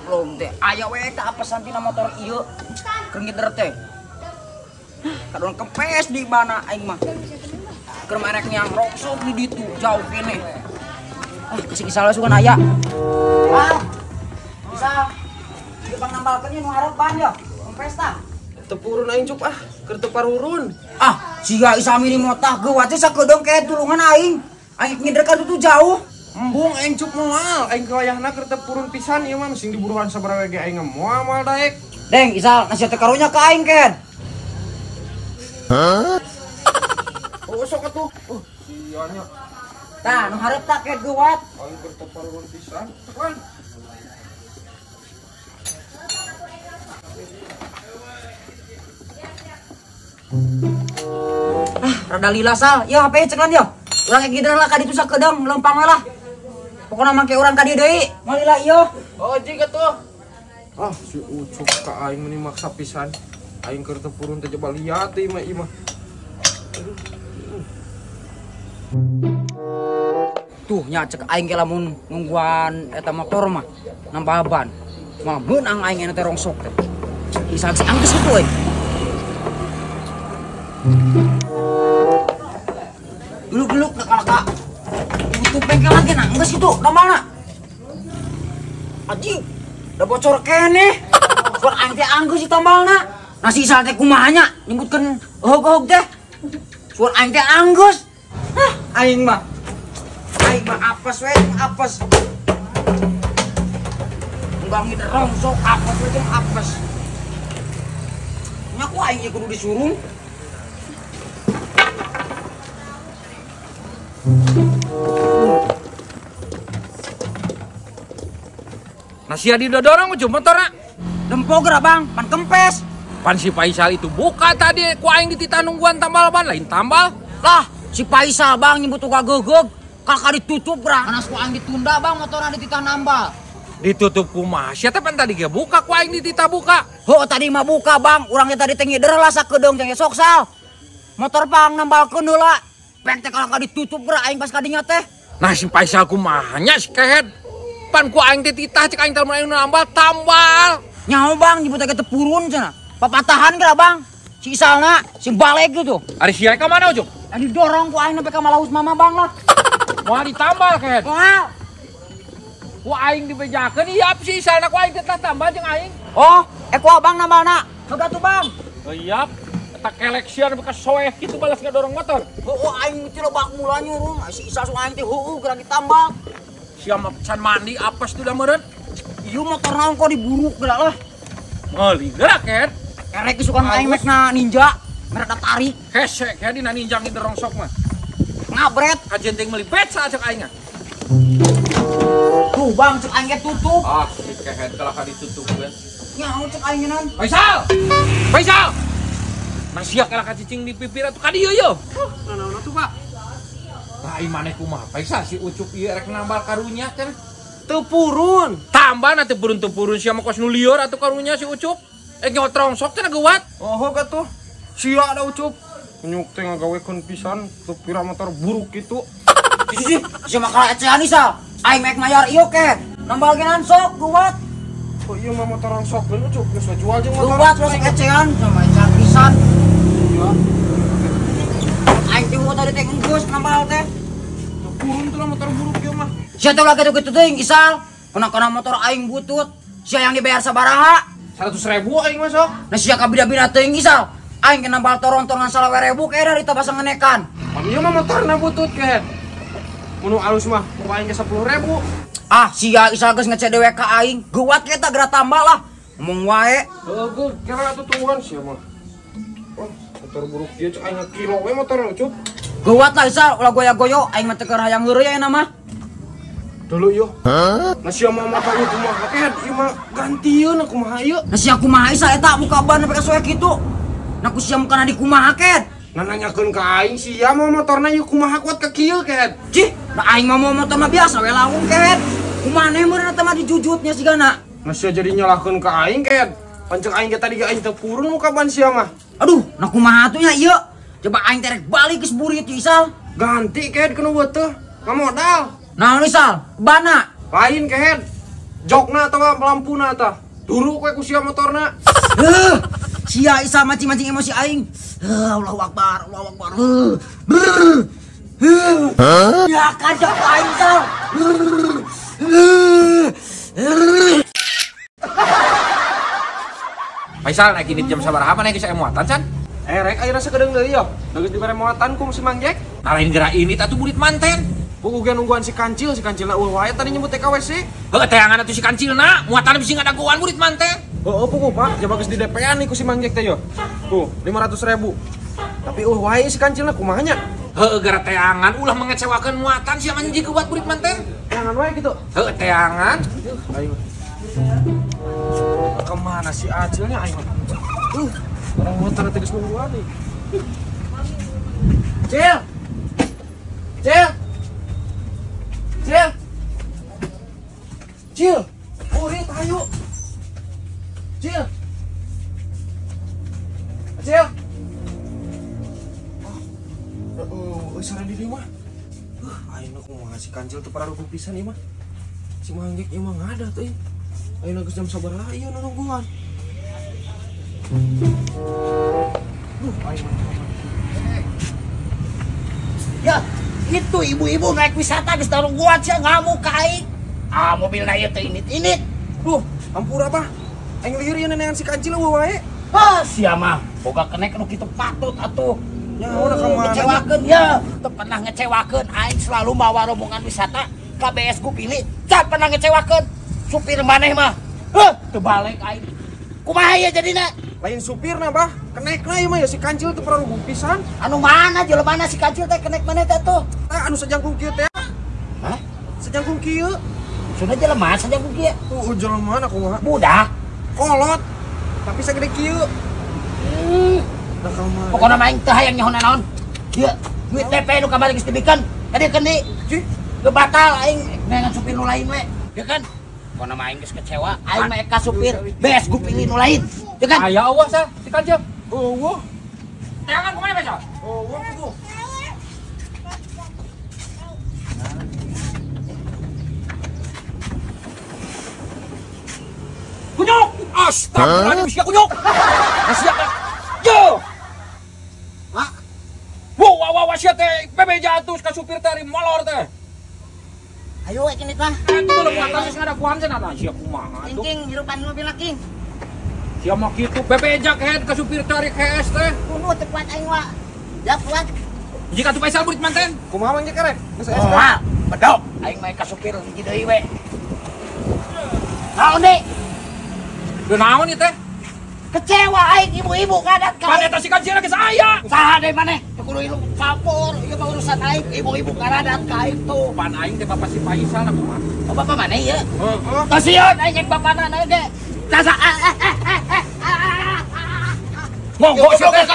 Goblok teh. Aya we ka apesan tina motor ieu. Keur ngider teh. Kadon kempes di mana aing mah. Keur merek yang rongsok di ditu jauh kene. Ah, kasih Isal sugan aya. Ah. Isal. Ieu pang nambalkeun nu hareup ban yo. Kempes tah. Teu purun aing cup ah, keur teu parurun. Ah, siga Isal mini motah geuwat teh sakedeung ke tulungan aing. Aing ngider ka ditu jauh. Embung aing cup moal, aing kawayahna keur teu purun pisan ieu mah sing diburuhan sabaraha ge aing moal moal daek. Deng, Isal nasihat teh karunya ka aing ken. Hah? Oh, sok atuh. Oh, sia nya. Tah, nu hareup tak ket geuwat. Aing keur teu parurun pisan. Tekan. Ah, rada lila Sal. Yo HP cekan yo. Urang ngider lah ka ditu sakedeung lempang we lah. Pokona mangke urang ka dieu deui. Moal lila ieu. Oh, jig atuh. Ah, si Ucup ka aing meuni maksa pisan. Aing keur teu purun teh coba liat teh mah ieu mah. Tuh nya cek aing ge lamun nungguan eta motor mah nambah ban. Moal meunang aing eta teh rongsok teh. Bisa geus anggeus kitu euy. Geluk-geluk nak tutup bengkel lagi nah geus kitu nambalna. Anjing, udah bocor keneh. Suar aing teh anggeus ditambalna. Nah si Isal teh kumaha nya nyebutkeun hog-hog teh. Suar aing teh anggeus. Hah, aing mah. Aing mah apes we, apes. Enggak ngider rongsok apes we jeung apes. Nya ku aing kudu disurung. Nah sia didodorong ujung motorna. Dempo geura Bang, pan kempes. Pan si Faisal itu buka tadi ku aing dititah nungguan tambal ban lain tambal. Lah, si Faisal Bang nyebut uga gegeug, kakak ditutup geura. Panas ku aing ditunda Bang motorna dititah nambal. Ditutup kumaha? Sia teh pan tadi ge buka ku aing dititah buka. Heuh tadi mah buka Bang, urang teh tadi teh ngider lah sakedeung jeung sok Sal. Motor pang nambalkeun heula. Pek teh kakak ditutup geura aing pas kadinya teh. Nah si Faisal kumaha nya si kehed. Pan ku aing teh titah cek aing teh mun aing nambal tambal. Nyaho Bang nyebut teh tepurun cenah. Papatahan geura Bang. Si Isalna si balik gitu. Ari sia ka mana Ucup? Didorong ku aing sampai ka Malahus Mama Bang lah. Moal ditambal kehed. Moal. Ku aing dibejakeun ieu si Isalna ku aing teh tambal jeung aing. Oh, ku abang nambalna. Heug atuh Bang. Heuh. Eta kelek sia bekas soeh kitu balas ngadorong motor. Heuh aing teh loba mula nyurung si Isal su aing teh heueuh geura ditambal. Sia mah can mandi apes tuh da meureun. Ieu motor naon kok diburuk geura lah. Meuli geura ket. Kerek suka aing mekna ninja, merek tarik. Hese ke dina ninja ngider rongsok mah. Ngabret. Kajen ting meuli beca cek aing. Tuh Bang cek aing ge tutup. Ah, si kehed kalah ka ditutup we. Nyaho cek aing ngeun. Faisal. Faisal. Nah sia kalah ka cicing di pipir atuh ka dieu yeuh. Naon atuh Pak? Lah ai maneh kumaha Faisal si Ucup ieu rek nambal karunya cenah. Teu purun. Tambah na teu purun sia mah kos nu lieur atuh karunya si Ucup. Nyawa rongsok cenah geuwat. Oh atuh. Sia da Ucup. Nyuk teh ngagawekeun pisan teu pira motor buruk kitu. Ih, sia mah kalah ecehan Isal. Aing mek mayar ieu ke. Nambal genan sok geuwat. Oh ieu mah motor rongsokeun Ucup geus jual jeung motor. Geuwat sok ecehan sama ecehan pisan. Aing teh tadi teh enggeus nambal teh. Teu purun tuh lah motor buruk ieu mah. Sia teh ulah kitu-kitu teuing Isal. Kena-kena motor aing butut. Sia yang dibayar sabaraha? 100.000 aing mah sok. Nah sia kabida-bida teuing Isal. Aing kena nambal toron-torongan 20.000 kaya dari tabasa ngenekan. Pan ieu mah motorna butut kehed. Mun alus mah ku aing ke 10.000. Ah sia Isal geus ngecek dewe ka aing. Geuwat kita geura tambah lah. Ngomong wae. Heuh kira atuh tungguan sia mah. Oh, motor buruk ieu cek aing kilo we motor Ucup. Geuwat lah Isal, ulah goya-goyo aing mah teu keur hayang heureuy ayeuna mah. Dulu yo. Nah sia mah motor ieu kumaha kehed ieu mah gantieun kumaha ieu. Nah sia kumaha Isal eta muka ban sampe ka soek kitu. Nah ku sia mukana di kumaha kehed. Nah nanyakeun ka aing sia mah motorna ieu kumaha kuat ka kieu kehed. Cih, nah aing mah motor mah biasa we laung kehed. Kumaha meureun eta mah dijujutnya sigana. Nah sia jadi nyalahkeun ka aing kehed. Pancek aing ge tadi ge aing teu purun muka ban sia mah. Aduh, nah kumaha atuh nya ieu? Coba aing teh rek balik geus burit Isal. Ganti kehed kena teu. Ngamodal. Naon Isal? Bana. Lain kehed. Jokna atawa lampuna tah. Duru kowe ku sia motorna. Heuh. Sia isa mancing-mancing emosi aing. Allahu Akbar, Allahu Akbar. Ya kajak aing sal. Faisal naik ini jam sabaraha maneh geus aya muatan can? Rek ayeuna sakedeung deui yo. Geus dibere muatan ku si Mang Jack. Nah lain gerak ini atuh burit manten. Puguh ge nungguan si kancil, si kancilna eueuh wae tadi nyebut TKWC. Heuh teangan atuh si kancilna, muatan bisi ngadagoan burit manten. Heuh puguh Pak, jaba geus di DP-an nih ku si Mang Jack teh yo. Tuh, 500.000. Tapi eueuh wae si kancilna kumaha nya? Heuh gara teangan ulah mengecewakeun muatan sia mah hiji kuat burit manten. Teangan wae kitu. Heuh teangan. Ayo. Kemana si Acilnya ayo? Orang muatan teh geus nungguan nih. Cil. Cil. Cil. Cil. Murid ayo. Cil. Cil. Oh, sareng di dieu mah. Ayeuna kumaha si kancil teu pararuguh pisan ieu mah. Si Mang Jack ieu mah ngadat euy. Ayeuna geus jam sabaraha ieu nungguan. Duh, aing mah. Ya, itu ibu-ibu naik wisata geus nungguan sia ngamuk ka aing. Ah, mobilna ieu teh init-init. Duh, ampura bah. Aing lieur ieu nenean si kancil eueuh wae. Ah, sia mah boga kenek nu kitu patut atuh. Nyaho na ka mana? Ngecewakeun ya, teu pernah ngecewakeun. Aing selalu mawa rombongan wisata KBS ku pilih, can pernah ngecewakeun. Supir maneh mah. Heuh, teu balik aing. Kumaha ieu jadina? Lain supirna bah, kenekna ieu mah ya si kancil teu pararuguh pisan. Anu mana jelema mana si kancil teh kenek maneh teh tuh? Tah anu sajangkung kieu teh. Hah? Sajangkung kieu. Sudah jelema sajangkung kieu. Jelema na kumaha? Budak. Kolot. Tapi sagede kieu. Pokokna mah aing teu hayang nyaho naon. Ieu duit DP nu kamari geus dibikeun. Kadiekeun deui. Cih, geus batal aing neangan supir nu lain we. Ya kan? Pokokna mah aing geus kecewa, aing mah ka supir bees gu pilih nu lain. Ya kan? Aya eueuh sah si kancil. Eueuh. Teangan kumaha Faisal? Eueuh puguh. Kunyuk! Astagfirullahaladzim, sia kunyuk! Sia yo! Hah? Wow, wow, wow, sia teh bebeja atuh ka supir teh ari molor teh. Ayo we kinit mah. Atuh leuh muatan geus ngadaguan cenah tah sia kumaha atuh. King hirupan mobil king. Sia mah kitu bebeja kehed ka supir teh ari KS teh. Kudu teu kuat aing wa. Ya kuat. Jika atuh Faisal burit manten. Kumaha Mang Jack rek? Geus aya. Moal, bedok aing mah ka supir hiji deui we. Naon deui? Leuh naon ieu teh? Kecewa aing ibu-ibu ngadat ka. Pan eta si kancil geus aya. Saha deui maneh? Teu kudu ilu campur ieu mah urusan aing ibu-ibu ngaradat ka aing tuh. Pan aing teh bapak si Faisal na kumaha? Oh bapak maneh ieu? Heeh. Kasieun aing jeung bapana na ge. Tasa Monggo sia teh.